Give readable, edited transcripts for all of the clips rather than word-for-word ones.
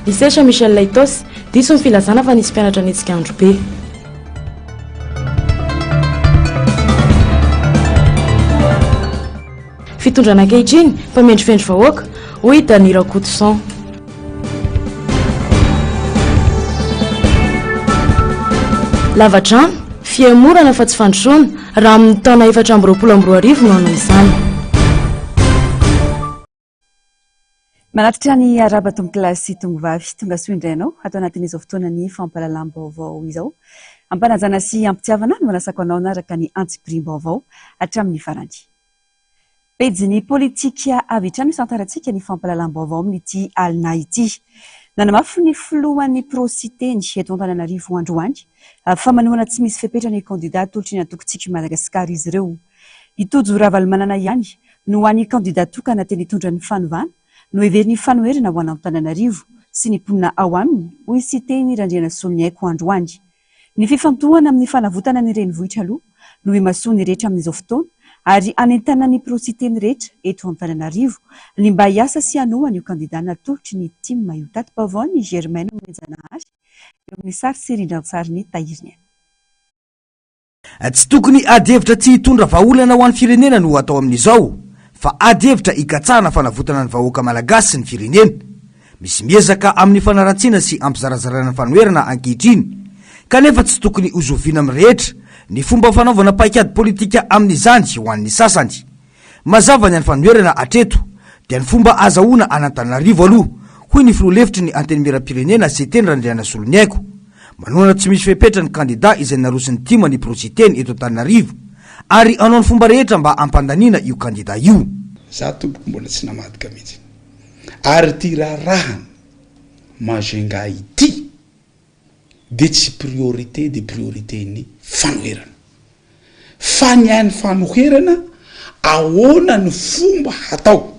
Lycée Saint Michel Itaosy, diso ny filazana fa nisy mpianatra nihetsika andro be. Fitondrana ankehitriny, mpamendrofendro vahoaka, hoy i Danny Rakotoson. Lavadrano, fihemorana fa tsy fandrosoana, raha amin'ny taona 2024 no hanao izany. Manatitra ny arahaba tompokolahy sy tompovavy. Tonga soa indray anao ato anatin'izao fotoanan'ny fampahalalam-baovao izao. Ampanajana sy ampitiavana no anasako anao hanaraka ny antsipiriam-baovao hatramin'ny farany. Pejin'ny politika avy hatrany no isantarantsika ny fampahalalam-baovao amin'ity alina ity. Nanamafy ny filohan'ny Pro-Siteny eto Antananarivo androany fa manohana tsy misy fepetra ny kandida atolotry ny antoko Tsiky Madagasikara izy ireo. I Tojo Ravalomanana ihany no hany kandida tokana teny hitondra ny fanovana no heverin'ny fanoherana ho an'Antananarivo sy ny mponina ao aminy, hoy i Siteny Randrianasoloniaiko androany. Ny fifantohana amin'ny fanavotana ny renivohitra aloha no imasoan'ny rehetra amin'izao fotoana ary anentanan'ny pro-Siteny rehetra eto Antananarivo ny mba hiasa sy hanohana io kandida natolotry ny tim io. Tati-baovaon'i Germaine Nomenjanahary eo amin'ny sary sy rindran-tsarin'i Tahiriniaina. Tsy tokony ady hevitra tsy hitondra vahaolana ho an'ny firenena no atao amin'izao fa ady hevitra hikatsahana fanavotana ny vahoaka malagasy sy ny firenena. Misy miezaka amin'ny fanaratsiana sy hampizarazarana ny fanoherana ankehitriny kanefa tsy tokony ho zoviana amin'ny rehetra ny fomba fanaovana paikady politika amin'izany ho an'ny sasany. Mazava ny an'ny fanoherana hatreto dia ny fomba azahoana an'Antananarivo aloha, hoy ny filoha lefitry ny Antenimierampirenena Siteny Randrianasoloniaiko. Manohana tsy misy fepetra ny kandida izay naroson'ny tim ny Pro-Siteny eto Antananarivo ary hanao ny fomba rehetra mba hampandaniana io kandida io. Za tompoko mbola tsy namadika mihitsy ary ity raharahan Majunga ity dia tsy priorité de priorité ny fanoherana fa ny an'ny fanoherana ahoana ny fomba hatao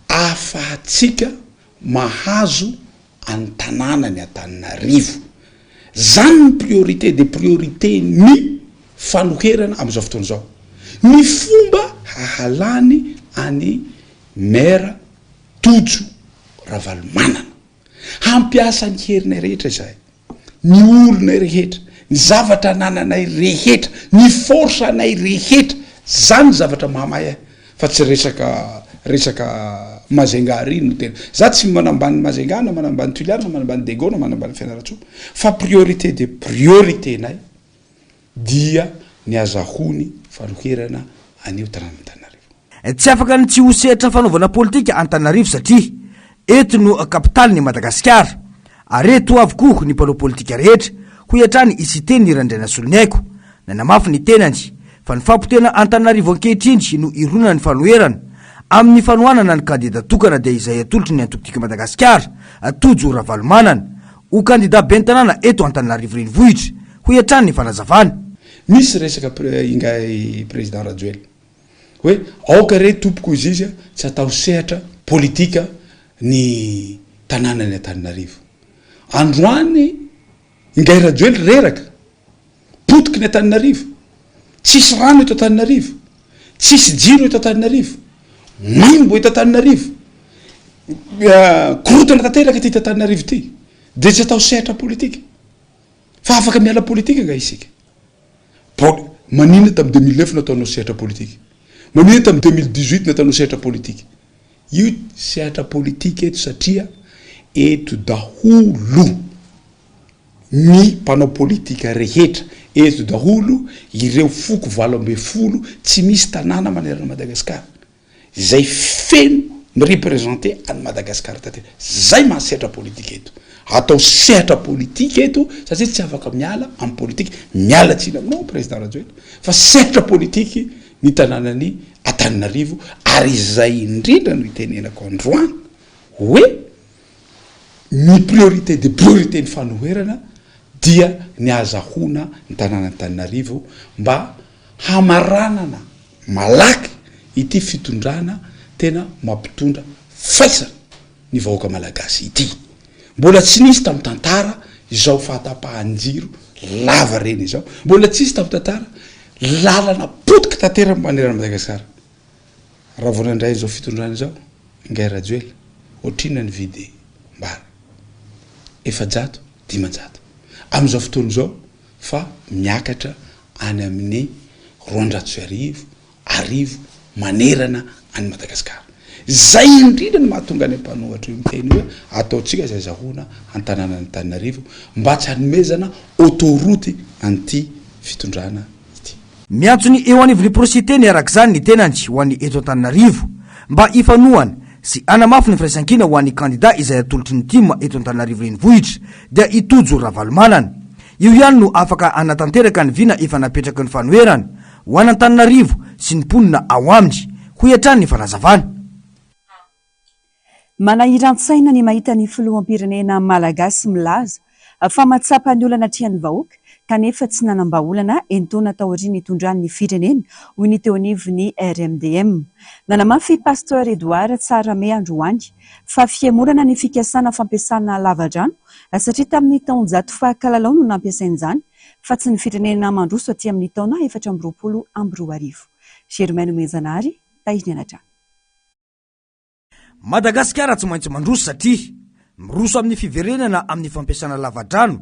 ahafahantsika mahazo an'ny tanàna ny Antananarivo zany ny priorité de priorité ny fanoherana am'izao fotoana izao ny fomba hahalany an'i maire Tojo Ravalomanana Hampiasa ny herinay rehetra izahay, ny olonay rehetra, ny zavatra anananay rehetra, ny force anay rehetra, zany ny zavatra mahamay ahy fa tsy resaka resaka Majunga ary no tena, za tsy manambany Majunga na manambany Toliara na manambany Diego na manambany Fianarantsoa fa priorité de priorité nay dia ny azahoany fanoherana an'io tanàn'Antananarivo. Tsy afaka ny tsy ho sehatra fanaovana politika Antananarivo satria eto no kapitalin'i Madagasikara ary eto avokoa ny mpanao politika rehetra, hoy hatrany i Siteny Randrianasoloniaiko. Nanamafy ny tenany fa ny fampotehana Antananarivo ankehitriny no ironan'ny fanoherana amin'ny fanohanana ny kandida tokana dia izay atolotry ny antoko Tiako i Madagasikara, Tojo Ravalomanana, ho kandida ben'ny tanàna eto Antananarivo Renivohitra. Hoy hatrany ny fanazavana. Misy resaka ingahy président Rajoelina hoe aoka re tompoko izy izy tsy atao sehatra politika ny tanànan'i Antananarivo. Androany ingahy Rajoelina reraka, potiky ny Antananarivo, tsisy rano eto Antananarivo, tsisy jiro eto Antananarivo, maimbo eto Antananarivo, korontana tanteraka ity Antananarivo ity, dia tsy atao sehatra politika. Fa afaka miala politika nga isika? Bon, maninona tamin'ny 2009 nataonao sehatra politika? Maninona tamin'ny 2018 nataonao sehatra politika? Io sehatra politika eto satria eto daholo ny mpanao politika rehetra, eto daholo ireo foko 18 tsy misy tanàna manerana Madagasikara. Izay feno mi-representer an'i Madagascar tanteraka. Zay maha sehatra politika eto. Atao sehatra politika eto satria tsy afaka miala amin'ny politika. Miala tsiny aminao Président Rajoelina fa sehatra politika ny tanànan'i Antananarivo ary izay indrindra no itenenako androany hoe ny priorité de priorité ny fanoherana dia ny ahazahoana ny tanàn'Antananarivo mba hamaranana Malaky ity fitondrana tena mampitondra faisana ny vahoaka malagasy ity. Mbola tsy nisy tamin'ny tantara izao fahatapahan-jiro lava reny izao. Mbola tsisy tamin'ny tantara lalana potika tanteraka manerana an'i Madagasikara. Raha vao nandray an'izao fitondrana izao Ingahy Rajoelina, ohatrinona ny vidy? 400, 500. Amin'izao fotoana izao fa miakatra any amin'ny 1200, 1000 manerana an'i Madagasikara. Izay indrindra no mahatonga ny mpanohatra io miteny hoe ataontsika izay azahoana an-tanànan'Antananarivo mba tsy hanomezana autoroute an'ity fitondrana ity. Miantso ny eo anivon'ny Procité-ny araka izany ny tenany ho an'ny eto Antananarivo mba hifanohana sy hanamafy ny firaisankina ho an'ny kandida izay atolotry ny tim eto Antananarivo Renivohitra dia i Tojo Ravalomanana. Io ihany no afaka hanatanteraka ny vina efa napetraky ny fanoherana ho an'Antananarivo sy ny mponina ao aminy, hoy hatrany ny fanazavana. Manahiran-tsaina ny mahita ny filoham-pirenena malagasy milaza fa mahatsapa ny olana atrehan'ny vahoaka kanefa tsy nanam-bahaolana enin-taona taorian'ny nitondrany ny firenena, hoy ny teo anivon'ny RMDM. Nanamafy Pasteur Edouard Tsarahame androany fa fihemorana ny fikasana fampiasana lavadrano satria tamin'ny taonjato faha-kalalao no nampiasaina izany fa tsy ny firenena mandroso aty amin'ny taona 2024. Germain Nomenjanahary, Tahiry Anadrano. Madagasikara tsy maintsy mandroso satria miroso amin'ny fiverenana amin'ny fampiasana lavadrano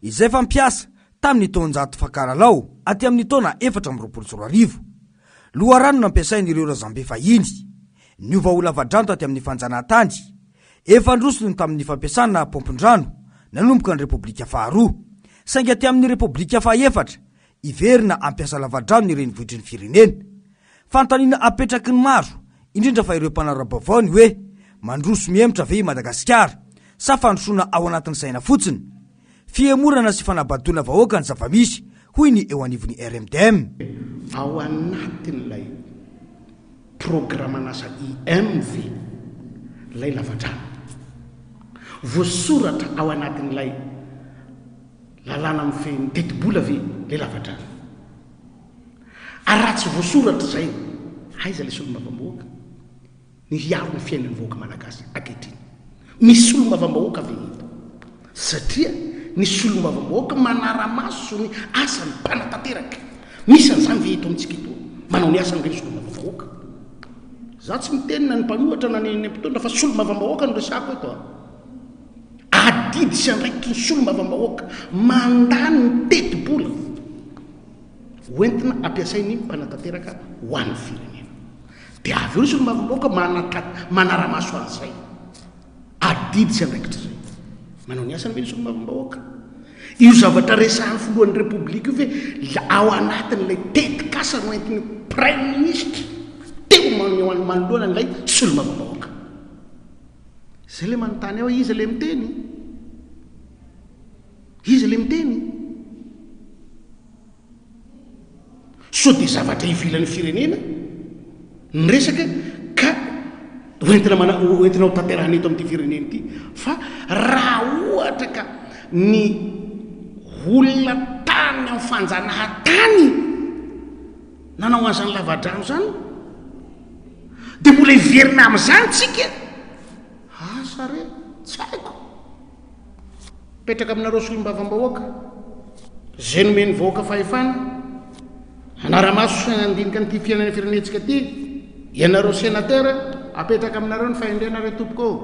izay fampiasa tamin'ny taonjato fakaralao aty amin'ny taona 2024. Loharano nampiasain'ireo razambe fahiny. Niova ho lavadrano taty amin'ny fanjanahantany. Efa ndroso ny tamin'ny fampiasana paompin-drano nanomboka ny Repoblika faharoa. Saingy aty amin'ny Repoblika fahaefatra, hiverina hampiasa lavadrano ny renivohitry ny firenena. Fanontaniana apetraky ny maro, indrindra fa ireo mpanara-baovao ny hoe, mandroso mihemotra ve i Madagasikara sa fandrosoana ao anatin'ny saina fotsiny? Fihemorana sy fanabadoana vahoaka ny zava-misy, hoy ny eo anivon'ny RMDM. Ao anatin'ilay programan'asa IM ve ilay lavadrano? Voasoratra ao anatin'ilay lalàna mifehy ny tetibola ve ilay lavadrano? Ary raha tsy voasoratra izay, aiza ilay solombavambahoaka ny hiaro ny fiainan'ny vahoaka malagasy ankehitriny? Misy solombavambahoaka ve eto? Satria ny solombavambahoaka manara-maso ny asan'ny mpanatanteraka. Misy an'izany ve eto amintsika eto? Manao ny asany ve ny solombavambahoaka? Za tsy miteny na ny mpanohatra na ny mpitondra fa solombavambahoaka no resahako eto a! Adidy sy andraikitry ny solombavambahoaka mandany ny tetibola hoentina ampiasain'ny mpanatanteraka ho an'ny firenena. Dia avy eo ny solombavambahoaka manara-maso an'izay. Adidy sy andraikitra izay. Manao ny asany ve ny solombavambahoaka? Io zavatra resahan'ny filohan'ny Repoblika io ve ao anatin'ilay tetikasa noentin'ny Praiminisitra teo manoloana an'ilay solombavambahoaka? Izay ilay manontany aho hoe iza ilay miteny? Iza ilay miteny? Sao dia zavatra ivelan'ny firenena ny resaka ka hoentina mana hoentina ho tanterahina eto amin'ity firenena ity fa raha ohatra ka ny olona tany amin'ny fanjanahantany nanao an'izany lavadrano izany dia mbola hiverina amin'izany tsika asa re tsy haiko Mipetraka aminareo solombavambahoaka izay nomen'ny vahoaka fahefana hanara-maso sy handinika an'ity fiainana firenentsika ity, ianareo senatera, apetraka aminareo ny fahendrena re tompoko ô!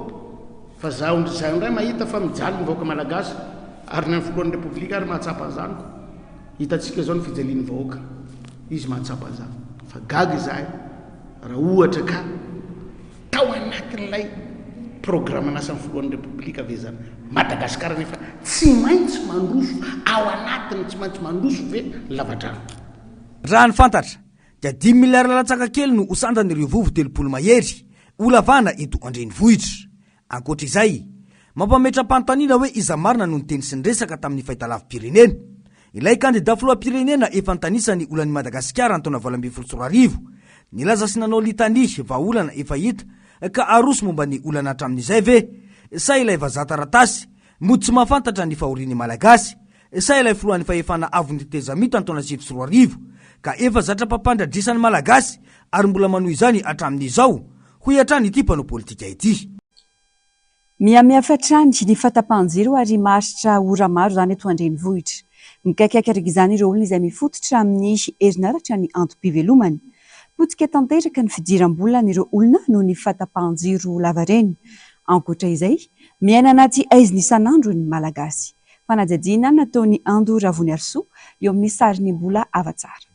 Fa zaho zaho indray mahita fa mijaly ny vahoaka malagasy ary na ny filohan'ny repoblika ary mahatsapa an'izany ko. Hitantsika izao ny fijalian'ny vahoaka, izy mahatsapa an'izany. Fa gaga izahay raha ohatra ka. Tao anatin'ilay programan'asan'ny filohan'ny Repoblika ve izany? Madagasikara anefa tsy maintsy mandroso ao anatin'ny tsy maintsy mandroso ve ny lavadrano? Raha ny fantatra dia dimy miliara latsaka kely no ho sandan'ireo vovo 30 mahery holavana eto an-drenivohitra. Ankoatra izay, mampametra-panontaniana hoe iza marina no niteny sy niresaka tamin'ny fahitalavi-pirenena? Ilay kandida filoham-pirenena efa nitanisa ny olan'i Madagasikara ny taona 2018, nilaza sy nanao litania vahaolana efa hita ka aroso momba ny olana hatramin'izay ve? Sa ilay vazaha taratasy mody tsy mahafantatra ny fahorian'ny Malagasy? Sa ilay filohan'ny fahefana avon'ny tetezamita ny taona 2009 ka efa zatra mpampandradrisa ny Malagasy ary mbola manohy izany hatramin'izao? Hoy hatrany ity mpanao politika ity. Mihamihafy hatrany ny fahatapahan-jiro ary maharitra ora maro izany eto an-drenivohitra. Mikaikaika araka izany ireo olona izay mifototra amin'ny herinaratra ny antom-pivelomany. Potika tanteraka ny fidiram-bolan'ireo olona noho ny fahatapahan-jiro lavareny. Ankoatra izay, miaina anaty haizina isan'andro ny Malagasy. Fanadihadiana nataon'i Ando Ravoniarisoa eo amin'ny sarin'i Mbola Havatsara.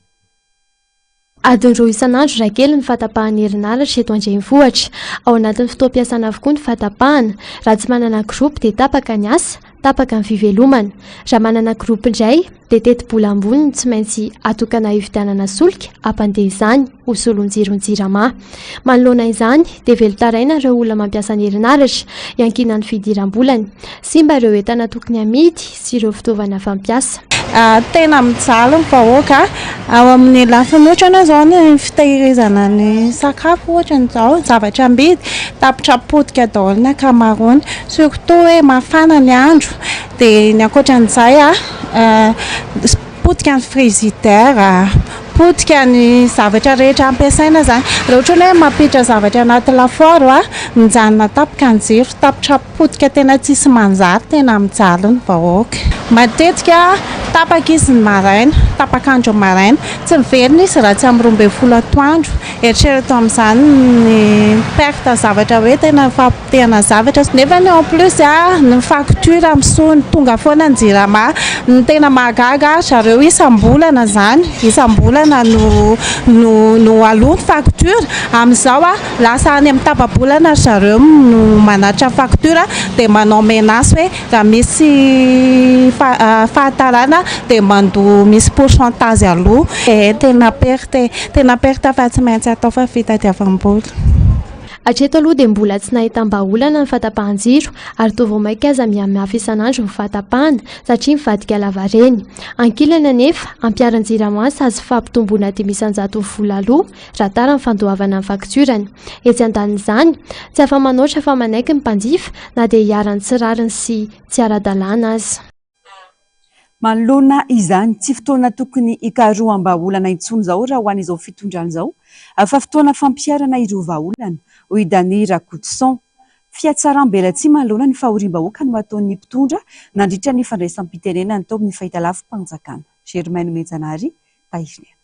Adiny roa isan'andro raha kely ny fahatapahan'ny herinaratra eto an-drenivohitra. Ao anatin'ny fotoam-piasana avokoa ny fahatapahana. Raha tsy manana groupe dia tapaka ny asa, tapaka ny fivelomana. Raha manana groupe indray dia tetibola ambony no tsy maintsy atokana hividianana solika hampandeha izany ho solon'ny jiron'ny Jirama. Manoloana izany dia velon-taraina ireo olona mampiasa ny herinaratra, iankinan'ny fidiram-bolany. Simba ireo entana tokony hamidy sy ireo fitaovana fampiasa. Tena mijaly ny vahoaka ao amin'ny lafiny ohatrany hoe izao ny fitehirizana ny sakafo ohatra izao zavatra amidy tapitra potika daholo ny ankamaroany surtout hoe mafana ny andro dia ny ankoatran'izay potika ny frigidaire, potika ny zavatra rehetra ampiasaina izany. Raha ohatra hoe mampiditra zavatra anaty lafaoro, mijanona tapaka ny jiro, tapitra potika tena tsisy manjary, tena mijaly ny vahoaka. Matetika tapaka izy ny maraina, tapak'andro maraina, tsy miverina izy raha tsy amin'ny 12 atoandro. Eritrereto amin'izany ny perte zavatra hoe tena fahapotehana zavatra. Nefa en plus ny facture misony tonga foana ny jirama. Ny tena mahagaga zareo isam-bolana izany, isam-bolana no no no aloa ny facture. Amin'izao lasa any amin'ny tapa-bolana ry zareo no manatitra facture dia manao menace hoe Raha misy fahatarana dia mandoa misy pourcentage aloha. Eh tena perte e, tena perte fa tsy maintsy atao fa fitadiavam-bola. Hatreto aloha dia mbola tsy nahitam-bahaolana ny fahatapahan-jiro ary toa vao mainka aza mihamafy isan'andro ny fahatapahana satria mivadika lavareny. Ankilany anefa, ampiharin'ny Jirama sazy fampitomboana 5% ny vola aloa raha tara ny fandoavana ny faktiorany. Etsy andanin'izany, tsy afa-manoatra fa manaiky ny mpanjifa na dia iharan'ny tsy rariny sy tsy ara-dalàna aza. Manoloana izany, tsy fotoana tokony hikaroham-bahaolana intsony izao raha ho an'izao fitondrana izao, fa fotoana fampiharana ireo vahaolana, hoy i Dany Rakotoson. Fihatsaram-belatsihy manoloana ny fahoriam-bahoaka no ataon'ny mpitondra nandritra ny fandraisam-pitenenany tao amin'ny fahitalavi-panjakana. Germain Nomenjanahary, Tahirina.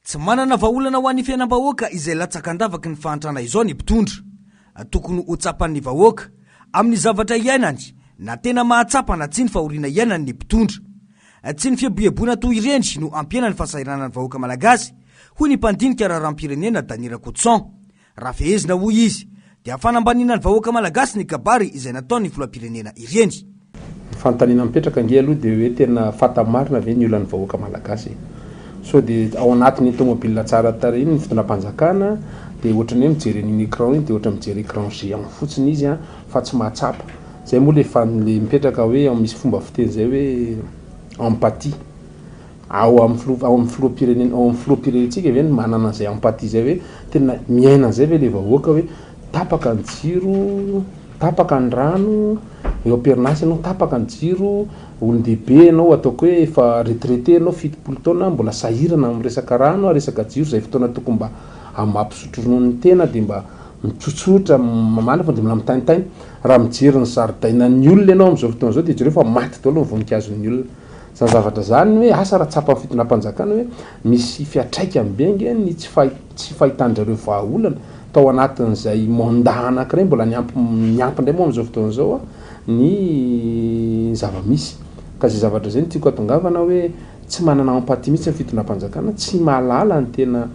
Tsy manana vahaolana ho an'ny fiainam-bahoaka izay latsaka an-davaky ny fahantrana izao ny mpitondra. Tokony ho tsapan'ny vahoaka, amin'ny zavatra iainany, na tena mahatsapa na tsia ny fahoriana iainany ny mpitondra. Tsy ny fieboeboana toy ireny no hampihena ny fahasahiranan'ny vahoaka malagasy, hoy ny mpandinika raharaham-pirenena Dany Rakotoson. Raha fehezina, hoy izy, dia fanambaniana ny vahoaka malagasy ny kabary izay nataon'ny filoham-pirenena ireny. Ny fanontaniana mipetraka ange aloha dia hoe tena fata marina ve ny olan'ny vahoaka malagasy e? Sao dia ao anatin'iny tomobile tsara tarehy iny ny fitondram-panjakana dia ohatran'ny hoe mijery an'iny écran iny dia ohatran'ny mijery écran géant fotsiny izy an, fa tsy mahatsapa. Izay moa le mipetraka hoe misy fomba fiteny izay hoe empathie. Ao amin'ny filoha, ao amin'ny filoham-pirenena, ao amin'ny filoham-pirenentsika ve no manana an'izay empathie izay hoe tena miaina an'izay ve ilay vahoaka hoe tapaka ny jiro, tapaka ny rano, eo am-perinasa ianao tapaka ny jiro, olon-dehibe ianao ataoko hoe efa retraité ianao 70 taona mbola sahirana amin'ny resaka rano, resaka jiro, izay fotoana tokony mba mampisotro ronono ny tena dia mba mitsotsotra, mamaly fa dia mbola mitaintaina. Raha mijery ny zaridainan'ny olona ianao amin'izao fotoana izao dia jereo fa maty daholo ny voninkazon'ny olona. Zany zavatra zany hoe asa raha tsapan'ny fitondram-panjakana hoe misy fiatraikany be ange ny tsy fahi tsy fahitan-drareo vahaolana tao anatin'izay mandat anankiray mbola niampy miampy indray moa amin'izao fotoana izao ny zava-misy. Ka izay zavatra izay no tiako hatongavana hoe tsy manana empathie mihitsy ny fitondram-panjakana, tsy mahalala ny tena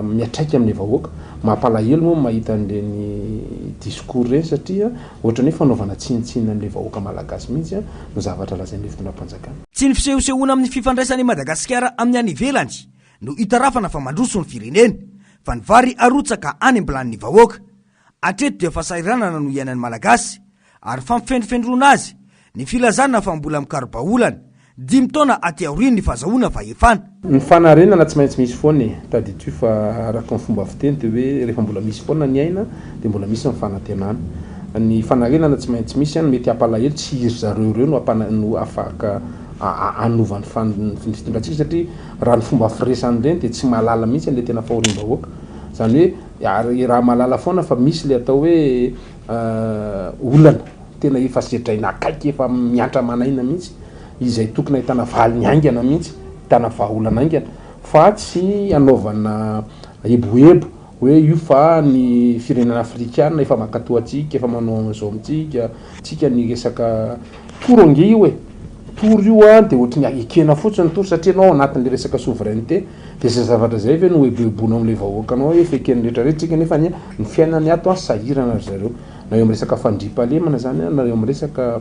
miatraika amin'ny vahoaka. Mampalahelo moa ny mahita an'ireny discours ireny satria ohatran'ny hoe fanaovana tsinontsinona an'ilay vahoaka malagasy mihitsy no zavatra lazain'ilay fitondram-panjakana. Tsy ny fisehosehoana amin'ny fifandraisan'i Madagasikara amin'ny any ivelany no itarafana fa mandroso ny firenena, fa ny vary arotsaka any am-bilanin'ny vahoaka. Hatreto dia fahasahiranana no iainan'ny Malagasy ary fampifendrofendroana azy ny filazana fa mbola mikaro-bahaolana, dimy taona aty aorian'ny fahazahoana fahefana. Ny fanarenana tsy maintsy misy foana e! Tadidio fa araka ny fomba fiteny dia hoe rehefa mbola misy foana ny aina dia mbola misy ny fanantenana. Ny fanarenana tsy maintsy misy an, mety hampalahelo, tsy iry zareo ireo no hampana- no afaka hanova ny fan- ny fitondrantsika satria raha ny fomba firesany ireny dia tsy mahalala mihitsy an'ilay tena fahoriam-bahoaka. Izany hoe ary raha mahalala foana fa misy ilay atao hoe olana tena efa sedraina akaiky, efa miantra aman'aina mihitsy, izay tokony ahitana valiny haingana mihitsy, ahitana vahaolana haingana fa tsy hanaovana eboebo. Hoe io fa ny firenena afrikana efa mankatoa antsika, efa manao an'izao amintsika, tsika ny resaka tour ange io e! Tour io an de ohatry ny ekena fotsiny ny tour satria ianao ao anatin'le resaka souveraineté, de zay zavatra zay ve no eboeboana amin'le vahoakanao hoe efa eken'ny rehetra rehetra tsika nefa anie ny fiainany ato an sahirana ry zareo na eo amin'ny resaka fandriampahalemana zany an na eo amin'ny resaka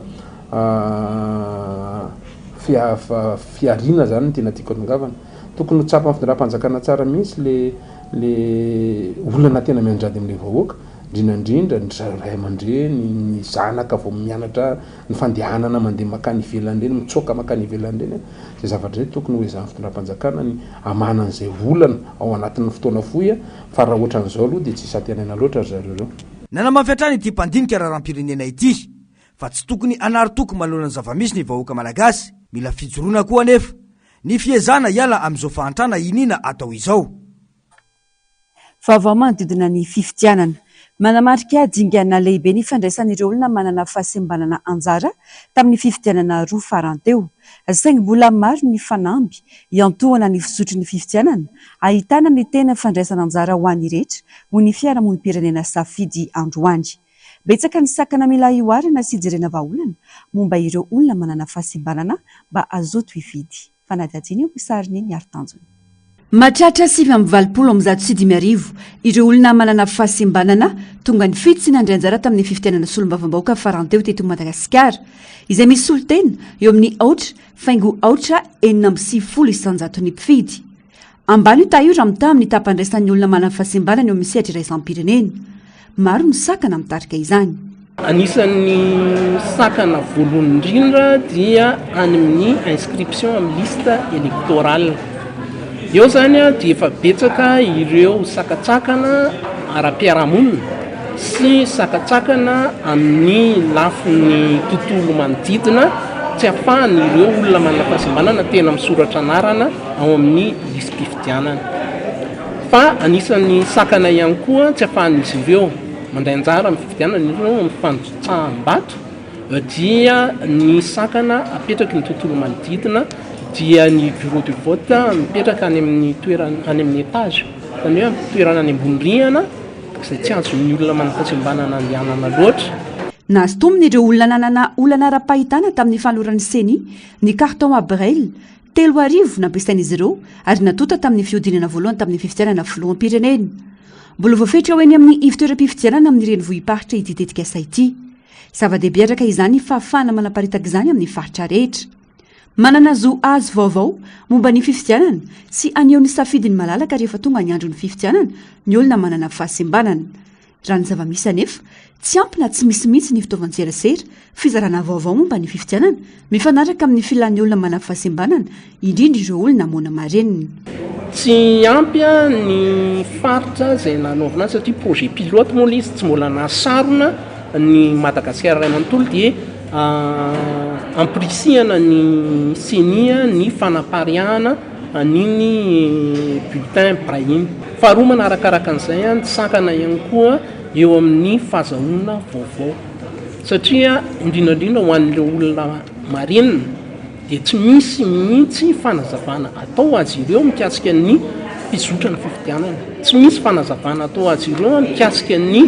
fihariana zany no tena tiako atongavana. Tokony ho tsapan'ny fitondram-panjakana tsara mihitsy le le olana tena mianjady amin'ilay vahoaka, indrindra indrindra ny ray aman-dreny, ny zanaka vao mianatra ny fandehanana mandeha mankany ivelany ireny, mitsoaka mankany ivelany ireny, izay zavatra izay tokony ho ezahan'ny fitondram-panjakana ny hamahana an'izay olana ao anatin'ny fotoana fohy fa raha ohatran'izao aloha dia tsy hisy antenaina loatra ry zareo ireo. Nanamafy hatrany ity mpandinika raharaham-pirenena ity fa tsy tokony hanary toky manoloana ny zava-misy ny vahoaka malagasy. Mila fijoroana koa anefa Ny fiezahana hiala amin'izao fahantrana iniana atao izao. Vaovao manodidina ny fifidianana. Manamarika dingana lehibe ny fandraisan'ireo olona manana fahasembanana anjara tamin'ny fifidianana roa farany teo. Saingy mbola maro ny fanamby hiantohana ny fizotry ny fifidianana, ahitana ny tena fandraisana anjara ho an'ny rehetra, hoy ny fiarahamonim-pirenena Safidy androany. Betsaka ny sakana mila ihoarana sy jerena vahaolana momba ireo olona manana fahasembanana mba hazoto hividy. Fanadihadiana eo amin'ny sarin'i Niary Tanjona. Mahatratra 189 ireo olona manana fahasembanana tonga nifidy sy nandray anjara tamin'ny fifidianana solombavambahoaka farany teo teto Madagasikara, izay misy solontena eo amin'ny aotra faingo aotra 96 isanjaton'ny mpifidy. Ambany io taha io raha mitaha amin'ny taham-pandraisan'ny olona manana fahasembanana eo amin'ny sehatra iraisam-pirenena. Maro ny sakana mitarika izany. Anisan'ny sakana voalohany indrindra dia any amin'ny inscription amin'ny liste électorale. Eo izany dia efa betsaka ireo sakatsakana ara-piarahamonina sy sakatsakana amin'ny lafiny tontolo manodidina tsy ahafahan'ireo olona manana fahasembanana tena misoratra anarana ao amin'ny lisi-pifidianana. Fa anisan'ny sakana ihany koa tsy ahafahan'izy ireo mandray anjara amin'ny fifidianana, indrindra amin'ny fandrotsaham-bato, dia ny sakana apetraky ny tontolo manodidina, dia ny bureau de vote mipetraka any amin'ny toerana, any amin'ny étage, izany hoe amin'ny toerana any ambony rihana, izay tsy azon'ny olona manam-pahasembanana andehanana loatra. Nahazo tombony ireo olona nanana olana ara-pahitana tamin'ny fanoloran'ny Ceni ny carton à braille 3000 nampiasain'izy ireo ary natonta tamin'ny fihodinana voalohany tamin'ny fifidianana filoham-pirenena. Mbola voafetra ho eny amin'ny ivon-toeram-pifidianana amin'ny renivohi-paritra ity tetikasa ity. Zava-dehibe araka izany ny fahafahana manaparitaka izany amin'ny faritra rehetra. Manana zo hahazo vaovao momba ny fifidianana sy haneho ny safidiny malalaka rehefa tonga ny andron'ny fifidianana ny olona manana fahasembanana. Raha ny zava-misy anefa, tsy ampy na tsy misy mihitsy ny fitaovan-tserasera, fizarana vaovao momba ny fifidianana, mifanaraka amin'ny filan'ny olona manana fahasembanana, indrindra ireo olona moana marenina. Tsy ampy ny faritra izay nanaovana azy satria projet pilote moa ilay izy, tsy mbola nahasarona ny Madagasikara iray manontolo dia ampirisihana ny Ceni ny fanapariahana an'iny bulletin braille iny. Faharoa manarakaraka an'izay, ny sakana ihany koa eo amin'ny fahazahoana vaovao satria indrindra indrindra ho an'ireo olona marenina dia tsy misy mihitsy fanazavana atao azy ireo mikasika ny fizotran'ny fifidianana, tsy misy fanazavana atao azy ireo mikasika ny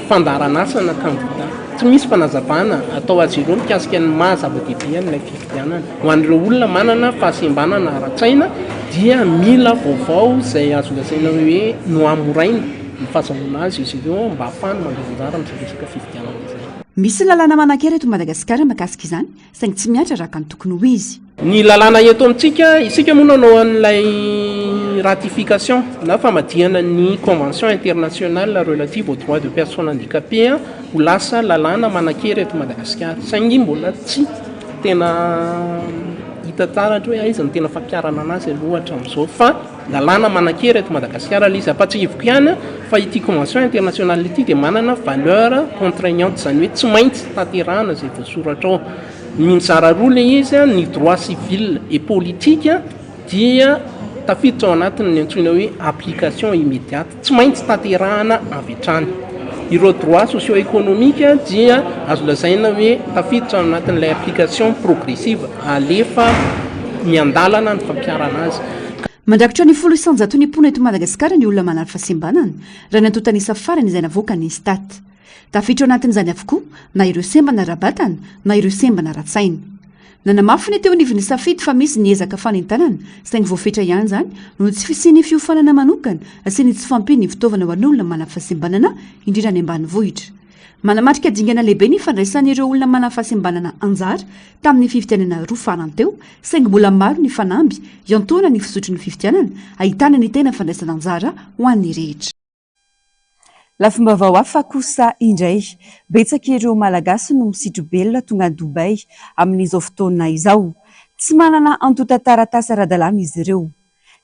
fandaharan'asana kandida, tsy misy fanazavana atao azy ireo mikasika ny maha zava-dehibe an'ilay fifidianana. Ho an'ireo olona manana fahasembanana ara-tsaina dia mila vaovao izay azo lazaina hoe nohamoraina ny fahazahoana azy izy ireo mba hahafahany mandray anjara amin'izay resaka fifidianana izay. Misy lalàna manan-kery eto Madagasikara mahakasika izany, saingy tsy mihatra araka ny tokony ho izy. Ny lalàna eto amintsika, isika moa nanao an'ilay ratification na famadihana ny convention internationale relative aux droits de personnes handicapées ho lasa lalàna manan-kery eto Madagasikara, saingy mbola tsy Tena hita taratra hoe aiza no tena fampiharana anazy aloha hatramin'izao fa lalàna manan-kery eto Madagasikara ilay izy. Ampahatsiahiviko ihany fa ity convention internationale ity dia manana valeur contraignante, izany hoe tsy maintsy tanterahana izay voasoratra ao. Ny mizara roa ilay izy, ny droit civil et politique dia tafiditra ao anatin'ny antsoina hoe application immédiate, tsy maintsy tanterahana avy hatrany. Ireo droits socio-économiques dia azo lazaina hoe tafiditra ao anatin'ilay application progressive, alefa miandalana ny fampiharana azy. Mandrakotra ny 10% ny mponina eto Madagasikara ny olona manana fahasembanana, raha ny antontan'isa farany izay navoakan'ny Instat. Tafiditra ao anatin'izany avokoa na ireo sembana ara-batana na ireo sembana ara-tsaina. Nanamafy ny teo anivon'ny Safidy fa misy ny ezaka fanentanana saingy voafetra ihany izany noho ny tsy fisian'ny fiofanana manokana sy ny tsy fahampian'ny fitaovana ho an'olona manana fahasembanana indrindra any ambanivohitra. Manamarika dingana lehibe ny fandraisan'ireo olona manana fahasembanana anjara tamin'ny fifidianana roa farany teo saingy mbola maro ny fanamby iantohana ny fizotry ny fifidianana ahitana ny tena fandraisana anjara ho an'ny rehetra. Lafim-baovao hafa kosa indray, betsaka ireo Malagasy no misitri-belona tonga any Dubaï amin'izao fotoana izao. Tsy manana antontan-taratasy ara-dalàna izy ireo.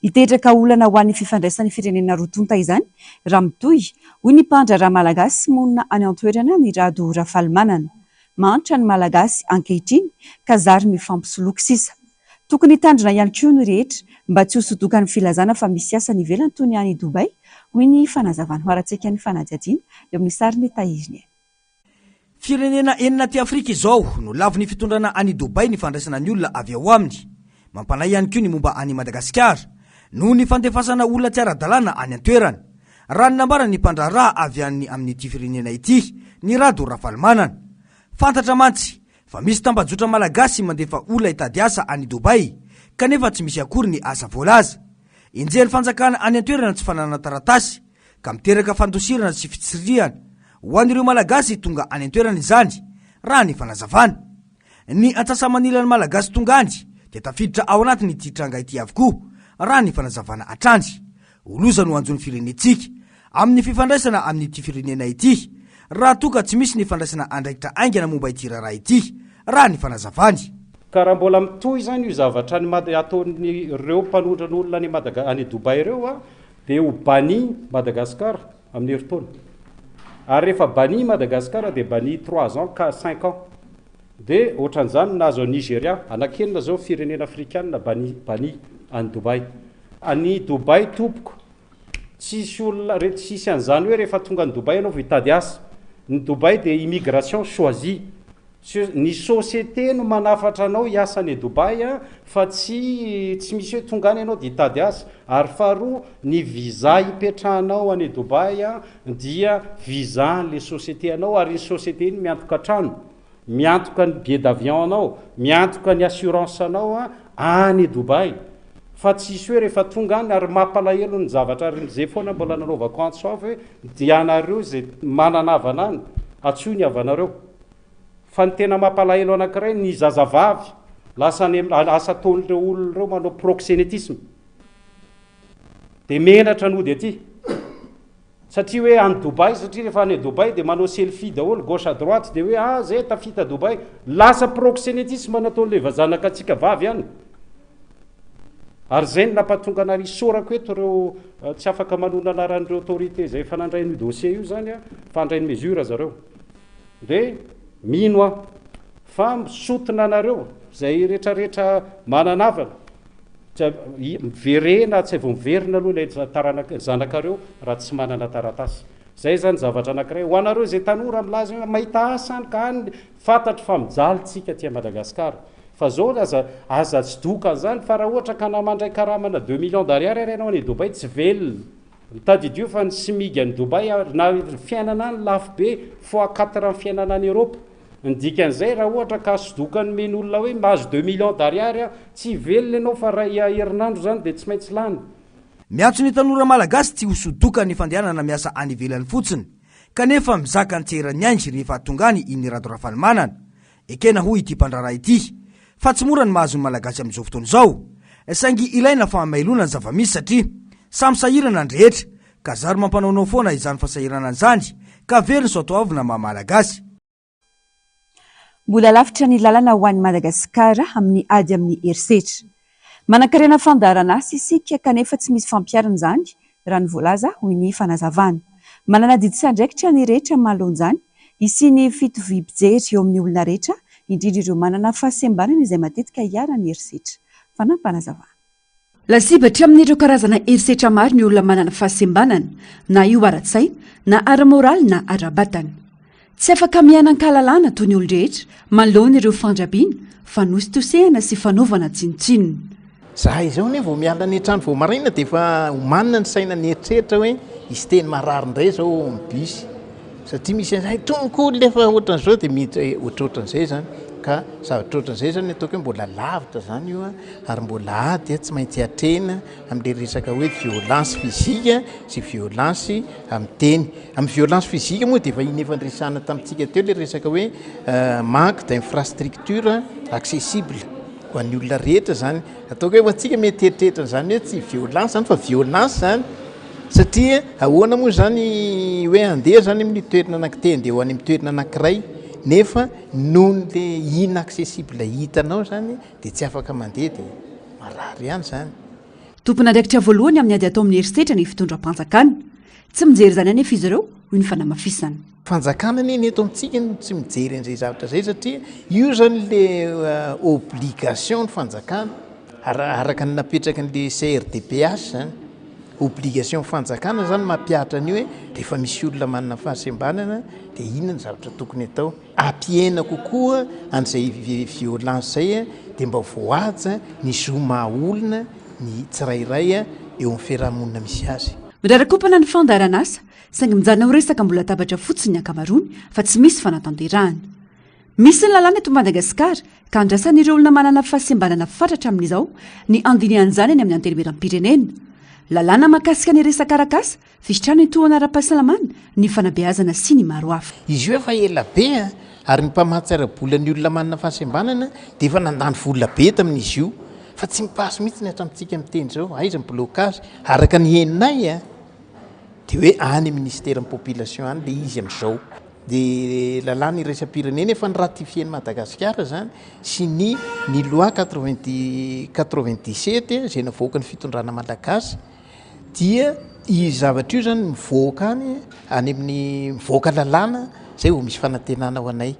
Hiteraka olana ho an'ny fifandraisan'ny firenena roa tonta izany raha mitohy, hoy ny mpandraharaha malagasy monina any an-toerana, Ny Rado Rafalimanana. Mahantra ny Malagasy ankehitriny ka zary mifampisoloky sisa. Tokony hitandrina ihany koa ny rehetra mba tsy ho sodokan'ny filazana fa misy asa any ivelany toy ny any Dubaï, hoy ny fanazavany. Ho ara-tsaika ny fanadihadiana eo amin'ny sarin'i Tahiriny. Firenena enina aty Afrika izao no lavin'ny fitondrana any Dubaï ny fandraisana ny olona avy ao aminy. Mampanahy ihany koa ny momba an'i Madagasikara noho ny fandefasana olona tsy ara-dalàna any an-toerana. Raha ny nambaran'ny mpandraharaha avy any amin'ity firenena ity, Ny Rado Rafalimanana. Fantatra mantsy fa misy tambajotra malagasy mandefa olona hitady asa any Dubaï kanefa tsy misy akory ny asa voalaza. Enjehin'ny fanjakana any an-toerana tsy fananana taratasy ka miteraka fandosirana sy fitsirihana ho an'ireo Malagasy tonga any an-toerana izany, raha ny fanazavana. Ny antsasa-manilan'ny Malagasy tonga any dia tafiditra ao anatin'ity tranga ity avokoa, raha ny fanazavana hatrany. Ho loza no hanjo ny firenentsika amin'ny fifandraisana amin'ity firenena ity raha toa ka tsy misy ny fandraisana andraikitra haingana momba ity raharaha ity, raha ny fanazavany. Ka raha mbola mitohy izany io zavatra any Mada ataon'ireo mpanondrana olona any Madaga any Dubaï ireo a, dia ho banni Madagascar amin'ny herintaona. Ary rehefa banni Madagascar dia banni trois ans ka cinq ans. Dia ohatran'izany ny nahazo an'i Nigeria, anankenina izao firenena afrikana banni banni any Dubaï. Any Dubaï tompoko, tsisy olona re tsisy an'izany hoe rehefa tonga any Dubaï ianao vao hitady asa. Ny Dubaï dia immigration choisie. Ny société no manafatra anao hiasa any Dubaï fa tsy tsy misy hoe tonga any ianao dia hitady asa. Ary faharoa, ny visa hipetrahanao any Dubaï dia visa an'ilay société anao ary iny société iny miantoka trano. Miantoka ny billet d'avion anao, miantoka ny assurance anao any Dubaï. Fa tsisy hoe rehefa tonga any ary mampalahelo ny zavatra ary zay foana mbola nanaovako antso avo hoe ianareo izay manana havana any, antsoy ny havanareo. Fa ny tena mampalahelo anankiray ny zazavavy lasa any asa ataon'ireo olona ireo manao proxénétisme. Dia menatra ny hody aty. Satria hoe any Dubaï, satria rehefa any Dubaï dia manao selfie daholo gauche à droite dia hoe ah zay tafita Dubaï. Lasa proxénétisme nataon'ilay vazanaka antsika vavy any. Ary zay no nampatonga anary isaorako eto ireo tsy afaka manonona anaran'ireo autorité izay efa nandray an'io dossier io zany fa handray ny mesure zareo. Dia mino aho fa misotona anareo izay retraretra manana havana. Miverena, tsy vao miverina aloha ilay taranaka, zanakareo raha tsy manana taratasy. Izay izany zavatra anankiray. Ho anareo izay tanora milaza hoe mahita asa any ka any, fantatro fa mijaly tsika aty Madagascar. Fa zao aza, aza tsy doka an'izany fa raha ohatra ka na mandray karamana deux millions d'ariary ary ianao any Dubaï tsy velona. Tadidio fa ny smig any Dubaï na fiainana any lafo be fois quatre ny fiainana any Europe. Ny dikan'izay raha ohatra ka sodoka nomen'olona hoe mahazo deux millions d'ariary aho, tsy hivelona ianao fa ray herinandro izany dia tsy maintsy lany. Miantso ny tanora malagasy tsy ho sodokan'ny fandehanana miasa any ivelany fotsiny kanefa mizaka ny tsy eran'ny ainy rehefa tonga any i Ny Rado Rafalimanana. Ekena hoy ity mpandraharaha ity fa tsy mora ny mahazo ny malagasy amin'izao fotoana izao saingy ilaina fahamailoana ny zava-misy satria samy sahirana ny rehetra ka zary mampanaonao foana izany fahasahiranana izany ka very ny soatoavina maha malagasy. Mbola lavitra ny lalana ho an'i Madagasikara amin'ny ady amin'ny herisetra. Manankarena fandaharan'asa isika kanefa tsy misy fampiharana izany raha ny voalaza, hoy ny fanazavana. Manana adidy sy andraikitra ny rehetra manoloana izany, hisian'ny fitoviam-pijery eo amin'ny olona rehetra, indrindra ireo manana fahasembanana izay matetika iharan'ny herisetra. Fanampinazavana. Lasibatra amin'ireo karazana herisetra maro ny olona manana fahasembanana, na io ara-tsaina, na ara-moraly na ara-batana. Tsy afaka miaina an-kalalahana toy ny olon-drehetra manoloana ireo fandrabiana, fanositosehana sy fanaovana tsinontsinona. Zahay izao anie vao miala any an-trano vao maraina dia efa omanina ny saina ny eritreritra hoe hisy teny marary indray izao ao amin'ny bus satria misy an'izay itony koa olona efa ohatran'izao dia miditra ohatrohatran'izay izany ka zavatra ohatran'izay izany ataoko hoe mbola lavitra izany io ary mbola ady tsy maintsy atrehina amin'ilay resaka hoe violence physique sy violence amin'ny teny. Amin'ny violence physique moa dia efa iny efa niresahana tamintsika teo ilay resaka hoe manque d'infrastructure accessible ho an'ny olona rehetra izany. Ataoko hoe ho antsika mety hieritreritra an'izany hoe tsy violence izany fa violence izany satria ahoana moa izany hoe handeha izany amin'ny toerana anaky te handeha ho any amin'ny toerana anankiray nefa noho le inaccessible hitanao izany dia tsy afaka mandeha dia marary ihany izany. Tompon'andraikitra voalohany amin'ny ady atao amin'ny herisetra ny fitondram-panjakana. Tsy mijery izany anefa izy ireo, hoy ny fanamafisana. Fanjakana anie ny eto amintsika no tsy mijery an'izay zavatra izay satria io izany le obligation ny fanjakana araka ny napetraky ny CRDPH izany. Obligation fanjakana izany mampihatra an'io hoe rehefa misy olona manana fahasembanana dia inona ny zavatra tokony atao. Hampihena kokoa an'izay violence izay dia mba voahaja ny zo maha olona ny tsirairay eo amin'ny fiarahamonina misy azy. Mirarakompana ny fandaharan'asa, saingy mijanona ho resaka ambony latabatra fotsiny ny ankamaroany fa tsy misy fanatanterahana. Misy ny lalàna eto Madagasikara ka andrasan'ireo olona manana fahasembanana fatratra amin'izao ny handinihan'izany any amin'ny Antenimierampirenena. Lalàna mahakasika ny resaka arak'asa, Fisitrahana ny tohana ara-pahasalamana, ny fanabeazana sy ny maro hafa. Izy io efa ela be an, ary ny mpamatsy ara-bola ny olona manana fahasembanana dia efa nandany vola be tamin'izy io, fa tsy mi-passe mihitsy ny hatramintsika miteny izao, aiza ny blocage, araka ny henonay an, dia hoe any ministeran'ny population any ilay izy amin'izao, dia lalàna iraisam-pirenena efa ni-ratifier-n'i Madagasikara izany sy ny ny loi 90 97 izay navoakan'ny fitondrana malagasy, Dia io zavatra io zany mivoaka any, any amin'ny mivoaka lalàna, zay vao misy fanantenana ho anay.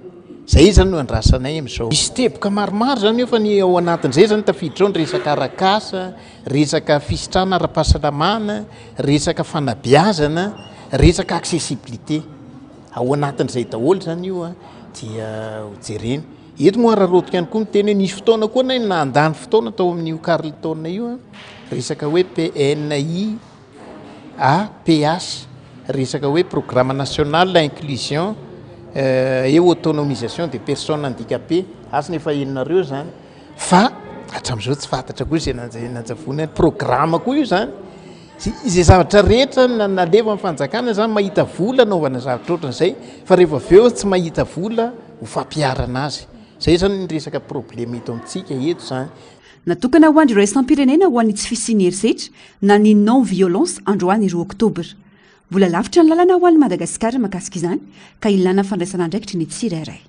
Zay zany no andrasanay amin'izao. Misy teboka maromaro zany eo fa ny ao anatin'izay zany tafiditra ao ny resaka arak'asa, resaka fisitrahana ara-pahasalamana, resaka fanabeazana, resaka accessibilité. Ao anatin'izay daholo zany io dia ho jerena. Eto moa araraotiko ihany koa miteny hoe nisy fotoana koa anay nandany fotoana tao amin'io Carlton io an, resaka hoe PNIAPH, resaka hoe programme national inclusion et autonomisation des personnes handicapées, asa efa henonareo izany fa hatramin'izao tsy fantatra koa izay nanjavona, programme koa io izany. Izay zavatra rehetra nalefan'ny fanjakana izany mahita vola anaovana zavatra ohatran'izay fa rehefa avy eo tsy mahita vola ho fampiharana azy. Izay izany ny resaka problème eto amintsika eto izany. Natokana ho andro iraisam-pirenena ho an'ny tsy fisian'ny herisetra na ny non violence androany roa oktobra. Mbola lavitra ny lalana ho an'i Madagasikara mahakasika izany ka ilana fandraisana andraikitry ny tsirairay.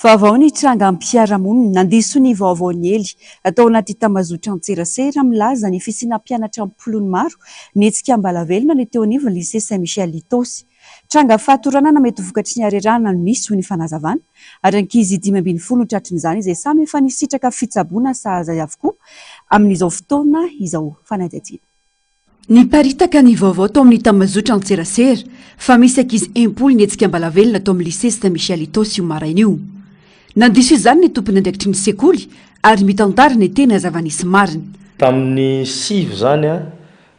Vaovao ny trangam-piarahamonina nandiso ny vaovao niely tao anaty tambazotran-tserasera milaza ny fisiana mpianatra am-polony maro nihetsika ambalavelona ny teo anivon'ny Lycée Saint Michel Itaosy. Tranga fahatoranana mety ho vokatry ny harerahana no nisy hoy ny fanazavana ary ankizy 15 no tratrin'izany izay samy efa nisitraka fitsaboana sahaza avokoa amin'izao fotoana izao. Fanadihadiana. Niparitaka ny vaovao tao amin'ny tambazotra antserasera fa misy ankizy 60 nihetsika ambalavelona tao amin'ny Lycée Saint Michel Itaosy io maraina io. Nandiso izany ny tompon'andraikitry ny sekoly ary mitantara ny tena zava-nisy marina. Tamin'ny sivy izany an,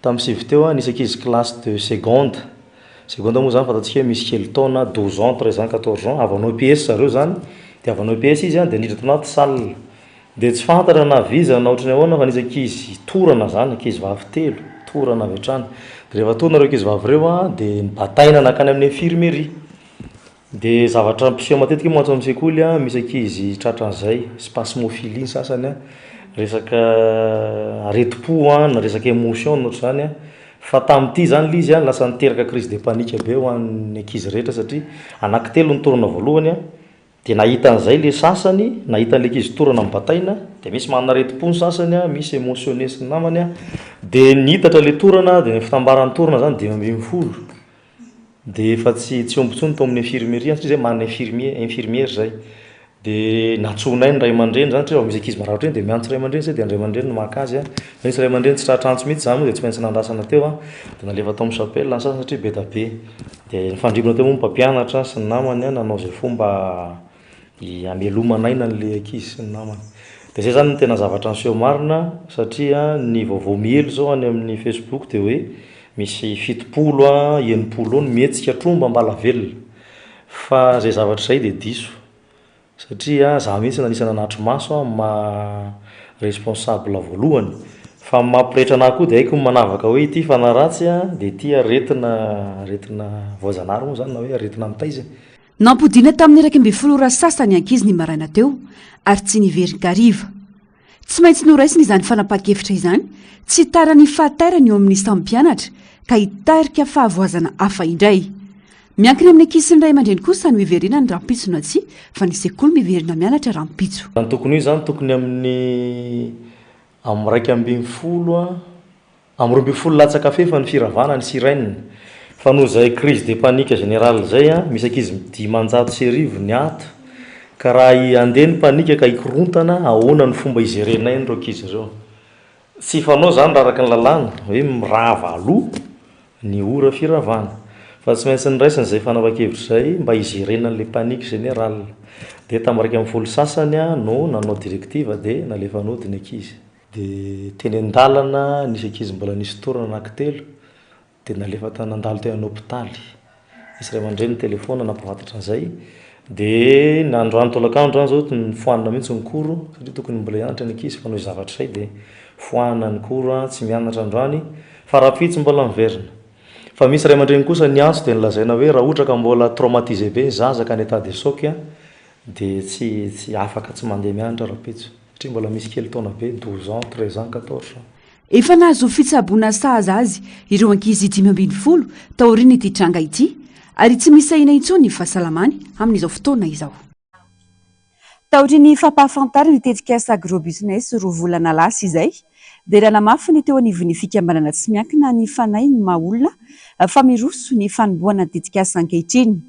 tamin'ny sivy teo an, nisy ankizy classe de seconde, seconde moa izany fantatsika hoe misy kely taona, douze ans, treize ans, quatorze ans, avy hanao EPS zareo izany, dia avy hanao EPS izy an, dia niditra tao anaty salle. Dia tsy fantatra na vizana na ohatran'ny ahoana fa nisy ankizy torana izany, ankizy vavy telo, torana avy hatrany. Dia rehefa torana ireo ankizy vavy ireo an, dia nibataina nankany amin'ny infirmerie. Dia zavatra mpiseho matetika mantsy ao amin'ny sekoly an, misy ankizy tratran'izay, spasmophilie ny sasany an, resaka aretim-po an, na resaka émotion na ohatr'izany an. Fa tamin'ity izany ilay izy an, lasa niteraka crise de panique be ho an'ny ankizy rehetra satria anankitelo ny torana voalohany an, Dia nahita an'izay le sasany, nahita an'le ankizy torana mibataina, dia misy manana aretim-po ny sasany an, misy émotionné sy ny namany an, dia nitatra le torana, dia ny fitambaran'ny torana zany 15, dia efa tsy tsy omby intsony tao amin'ny infirmerie satria zay manana infirmier, infirmière zay, dia nantsoinay ny ray aman-dreny zany satria raha vao misy ankizy marary ohatr'iny dia miantso ray aman-dreny zay dia ny ray aman-dreny no maka azy an, fa nisy ray aman-dreny tsy tratra antso mihitsy, zany moa dia tsy maintsy nandrasana teo an, dia nalefa tao amin'ny chapelle ny sasany satria be dia be. Dia nifandrimbona teo moa ny mpampianatra sy ny namany nanao izay fomba hamelomana aina an'ilay ankizy sy ny namany. Dia izay izany no tena zavatra niseho marina satria ny vaovao miely izao any amin'ny Facebook dia hoe misy 70 a 60 eo ny mihetsika tromba ambalavelona. Fa izay zavatra izay dia diso satria za mihitsy no anisan'ny nanatri-maso amin'ny maha responsable voalohany. Fa ny maha pretra anah koa dia haiko ny manavaka hoe ity fanahy ratsy dia ity aretina aretina voajanahary moa izany na hoe aretina mitaiza e. Nampodiana tamin'ny 11 ora sasany ankizy ny maraina teo ary tsy niverin-kariva. Tsy maintsy noraisina izany fanapahan-kevitra izany tsy hitara ny fahatairana eo amin'ny samy mpianatra ka hitarika fahavoazana hafa indray. Miankina amin'ny ankizy sy ny ray aman-dreny kosa no hiverenany rahampitso na tsia fa ny sekoly miverina mianatra rahampitso. Ny tokony ho izy izany tokony amin'ny amin'ny 11 Amin'ny 12 latsaka f'efa ny firavana ny sirène. Fa noho izay crise de panique générale izay, misy ankizy 1500 ny ato, ka raha handeha ny panique ka hikorontana, ahoana no fomba hi-gerer-nay an'ireo ankizy ireo? Tsy fanao izany raha araka ny lalàna, hoe mirava aloha ny ora firavana. Fa tsy maintsy noraisina izay fanapahan-kevitra izay mba hi-gerena an'ilay panique générale. Dia tamin'ny 11 sasany no nanao directive dia nalefa nody ny ankizy. Dia teny an-dalana nisy ankizy mbola nisy torana anankitelo dia nalefa tany nandalo teny an-hopitaly. Nisy ray aman-dreny nitelefaona nampahafantatra an'izay. Dia ny androany tolakandro izany izao nofoanana mihitsy ny cours satria tokony mbola hianatra ny ankizy fa noho izay zavatra izay dia foanana ny cours, tsy mianatra androany fa rahampitso mbola miverina. Fa misy ray aman-dreny kosa niantso dia nolazaina hoe raha ohatra ka mbola traumatisé be ny zaza ka en état de choc dia tsy tsy afaka tsy mandeha mianatra rahampitso. Satria mbola misy kely taona be, 12 ans, 13 ans, 14 ans. Efa nahazo fitsaboana sahaza azy ireo ankizy 15 taorian'ity tranga ity ary tsy misy ahiana intsony ny fahasalamany amin'izao fotoana izao. Taorian'ny fampahafantarana ny tetikasa Agrobusiness roa volana lasa izay dia nanamafy ny teo anivon'ny fikambanana tsy miankina ny Fanahy ny maha olona fa miroso ny fanombohana ny tetikasa ankehitriny.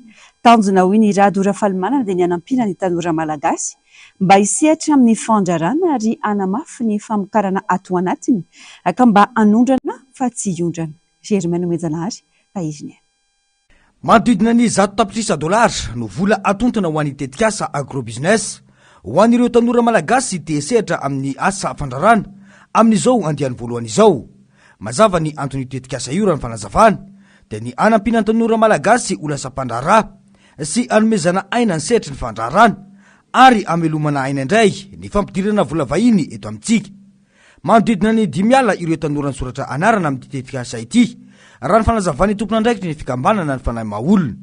Tanjona hoy ny Rado Rafalimanana dia ny hanampiana ny tanora malagasy mba hisehatra amin'ny fandrarana ary hanamafy ny famokarana ato anatiny ka mba hanondrana fa tsy hiondrana. Germain Nomenjanahary, Tahiry ny aina. Manodidina ny 100 tapitrisa dolara no vola atontona ho an'ny tetikasa Agrobusiness ho an'ireo tanora malagasy te hisehatra amin'ny asa fandrarana amin'izao andiany voalohany izao. Mazava ny anton'io tetikasa io raha ny fanazavana dia ny hanampiana ny tanora malagasy ho lasa mpandraharaha sy hanomezana aina ny sehatry ny fandraharana ary hamelomana aina indray ny fampidirana vola vahiny eto amintsika. Manodidina ny dimy ala ireo tanora nisoratra anarana amin'ity tetikasa ity, raha ny fanazavan'ny tompon'andraikitry ny fikambanana ny Fanahy Maha-olona.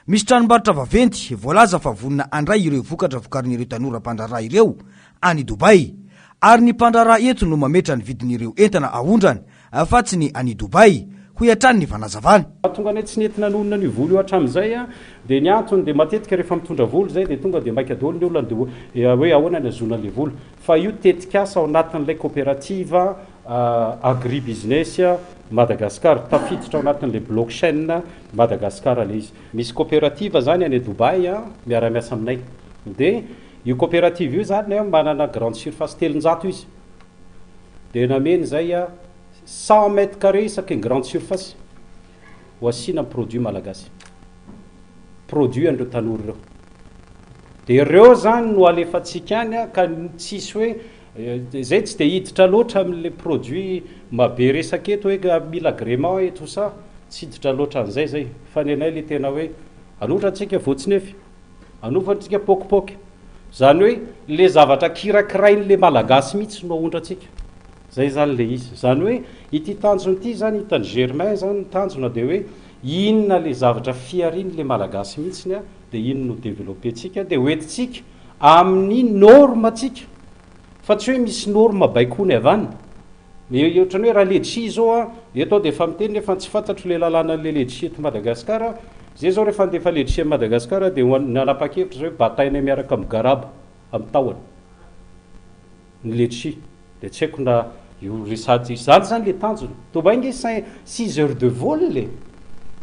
Misy tranombarotra vaventy voalaza fa vonona handray ireo vokatra vokarin'ireo tanora mpandraharaha ireo any Dubaï, ary ny mpandraharaha eto no mametra ny vidin'ireo entana aondrana fa tsy ny any Dubaï, hoy hatrany ny fanazavana. Mahatonga anay tsy nety nanonona an'io vola io hatramin'izay dia ny antony dia matetika rehefa mitondra vola izay dia tonga dia maika daholo ny olona dia hoe ahoana ny ahazoana ilay vola fa io tetikasa ao anatin'ilay coopérative agri business Madagascar tafiditra ao anatin'ilay blockchain Madagascar ilay izy. Misy coopérative izany any Dubaï miara-miasa aminay dia io coopérative io izany manana grande surface 300 izy. Dia nameno izay a 100 mètres carrés isaky ny grande surface ho asiana produit malagasy. Produit an'ireo tanora ireo. Dia ireo izany no alefantsika any a, ka tsisy hoe izay tsy dia hiditra loatra amin'ilay produit mahabe resaka eto hoe mila agrément et tout ça, tsy hiditra loatra an'izay izay. Fa ny anay ilay tena hoe anotra antsika voatsinefy. Anofantsika pokipoky. Izany hoe le zavatra kirakirain'le Malagasy mihitsy no aondrantsika. Zay izany le izy. Izany hoe ity tanjona ity izany hitan'i Germain izany ny tanjona dia hoe inona le zavatra fiharian'le Malagasy mihitsiny a, dia iny no developper-tsika dia hoentintsika amin'ny norme-tsika. Fa tsy hoe misy norme baikoiny avy any. Ohatran'ny hoe raha ledshi zao an, eto aho dia efa miteny nefa tsy fantatro le lalànan'le ledshi eto Madagascar, zay zao rehefa handefa ledshi any Madagascar dia nanapa-kevitra zay hoe batainay miaraka amin'ny garaba, amin'ny tahony ny ledshi, dia tsy haiko na io resady izany zany le tanjona. Dubaï nge cin six heures de vol e!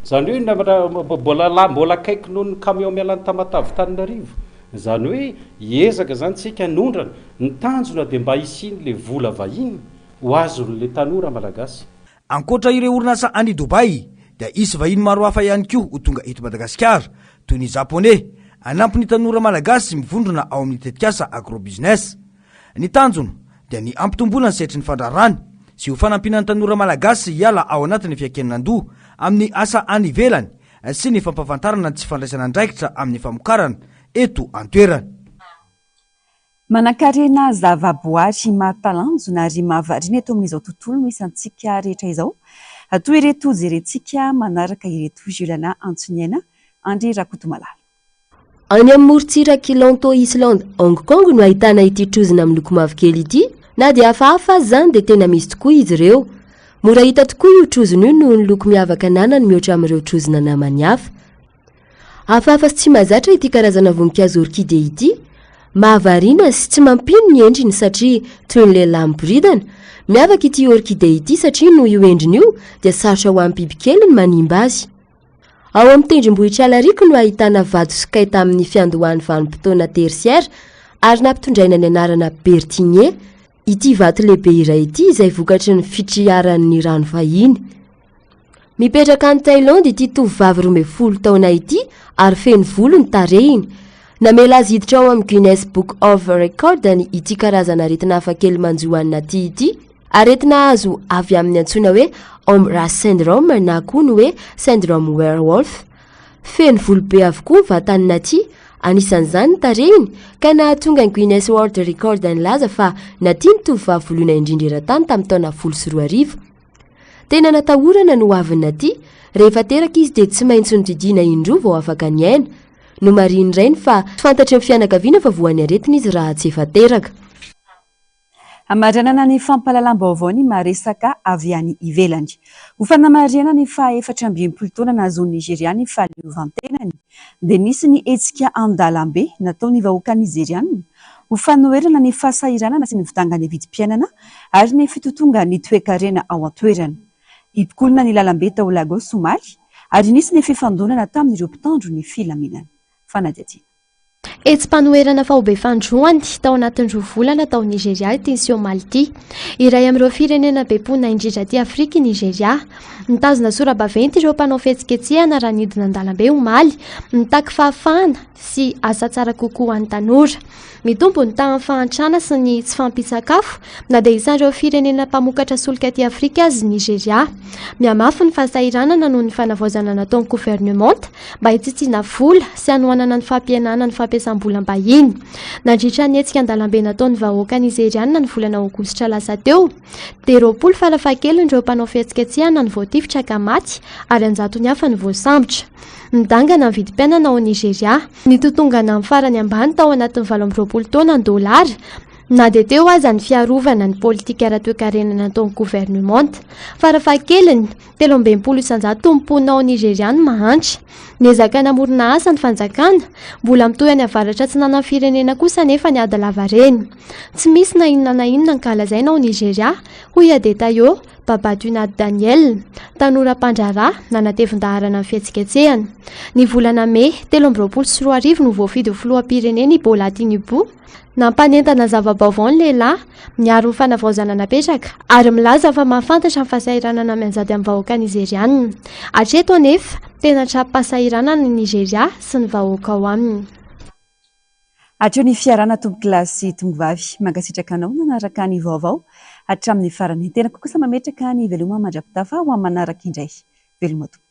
Zany hoe na mbola la mbola akaiky noho ny camion miala any Tamatave Tananarivo. Izany hoe hiezaka izany tsika hanondrana, ny tanjona dia mba hisian'ilay vola vahiny ho azon'ilay tanora malagasy. Ankoatra ireo orinasa any Dubaï dia hisy vahiny maro hafa ihany koa ho tonga eto Madagasikara toy ny Japoney hanampy ny tanora malagasy mivondrona ao amin'ny tetikasa Agrobusiness. Ny tanjona dia ny hampitomboana ny sehatry ny fandraharahana sy ho fanampiana ny tanora malagasy hiala ao anatin'ny fiankinan-doha amin'ny asa any ivelany sy ny fampahafantarana ny tsy fandraisana andraikitra amin'ny famokarana eto an-toerana. Manankarena zavaboary mahatalanjona ary mahavariana eto amin'izao tontolo misy antsika rehetra izao. Toy ireto jerentsika manaraka ireto Juliana Antsoniaina, Andry Rakotomalala. Any amin'ny morontsirak'i Lantau Island, Hong Kong no ahitana ity trozona miloko mavokely ity. Na dia hafahafa aza izany dia tena misy tokoa izy ireo. Mora hita tokoa io trozona io noho ny loko miavaka ananany mihoatra amin'ireo trozona namany hafa. Hafahafa sy tsy mahazatra ity karazana voninkazo orchidée ity. Mahavariana sy tsy mampino ny endriny satria toy ny lehilahy miboridana. Miavaka ity orchidée ity satria noho io endriny io dia sarotra ho an'ny bibikely ny manimba azy. Ao amin'ny tendrombohitra Alarico no ahitana vato sokay tamin'ny fiandohan'ny vanim-potoana tertiaire ary nampitondraina ny anarana Bertinier ity vato lehibe iray ity izay vokatry ny fitriaran'ny rano fahiny. Mipetraka any Thaïlande ity tovovavy 12 taona ity ary feno volo ny tarehiny. Namela azy hiditra ao amin'ny Guinness Book of Records ny ity karazana aretina hafakely manjo an'i Nathi ity. Aretina azo avy amin'ny antsoina hoe Ambras syndrome na koa ny hoe syndrome werewolf. Feno volo be avokoa ny vatan'i Nathi, anisan'izany ny tarehiny, ka nahatonga ny Guinness World Records nilaza fa Nathi no tovovavy voloina indrindra eran-tany tamin'ny taona 2010. Tena natahorana ny hoavin'i Naty, rehefa teraka izy dia tsy maintsy nodidiana indroa vao afaka niaina. Nomarihin'ny rainy fa tsy fantatry ny fianakaviana fa voan'ny aretina izy raha tsy efa teraka. Hamaranana ny fampahalalam-baovao ny maresaka avy any ivelany. Ho fanamarihana ny faha 64 taona nahazoan'i Nigeria ny fahaleovantenany dia nisy ny hetsika an-dalambe nataon'ny vahoaka Nizeriana ho fanoherana ny fahasahiranana sy ny fidangan'ny vidim-piainana ary ny fitotongan'ny toekarena ao an-toerana. Hipokolona ny lalambe tao Lagos omaly ary nisy ny fifandonana tamin'ireo mpitandro ny filaminana. Fanadihadiana. Hetsi-panoherana faobe fanindroany tao anatin'ny roa volana tao Nigeria ity niseho omaly ity. Iray amin'ireo firenena be mponina indrindra aty Afrika i Nigeria. Nitazona sora-baventy ireo mpanao fihetsiketsehana raha nidina an-dalambe omaly, nitaky fahafahana sy asa tsara kokoa ho an'ny tanora. Mitombo ny tahan'ny fahantrana sy ny tsy fahampian-tsakafo na dia isan'ireo firenena mpamokatra solika aty Afrika aza i Nigeria. Mihamafy ny fahasahiranana noho ny fanavaozana nataon'ny governemanta mba hitsitsiana vola sy hanohanana ny fampihenana ny fampiasam-bolam-bahiny. Nandritra ny hetsika an-dalambe nataon'ny vahoaka nizerianina ny volana aogositra lasa teo, dia 20 farafahakeliny ireo mpanao fihetsiketsehana no voatifitra ka maty ary an-jatony hafa no voasambotra. Midangana ny vidim-piainana ao Nigeria. Nitotongana amin'ny farany ambany tao anatin'ny 28 taona ny dolara, na dia teo aza ny fiarovana ny politika ara-toekarena nataon'ny governemanta. Farafahakeliny, 63% ny mponina ao Nigeria no mahantra. Niezaka namorona asa ny fanjakana, mbola mitohy any avaratra atsinanan'ny firenena kosa anefa ny ady lavareny. Tsy misy na inona na inona ankalazaina ao Nigeria, hoy Adetayo Babatunade Daniel, tanora mpandraharaha nanatevin-daharana ny fihetsiketsehana. Ny volana Mey 2023 no voafidy ho filoham-pirenena i Bola Tinubu. Nampanentana zava-baovao ny lehilahy, miaro ny fanavaozana napetraka ary milaza fa mahafantatra ny fahasahiranana mianjady amin'ny vahoaka Nizeriana. Hatreto anefa, tena tra-pahasahiranana i Nigeria sy ny vahoaka ao aminy. Hatreo ny fiarahana tompokolahy sy tompovavy. Mankasitraka anao nanaraka ny vaovao hatramin'ny farany. Ny tenako kosa mametraka ny veloma mandra-pitafa ho amin'ny manaraka indray. Veloma tompoko.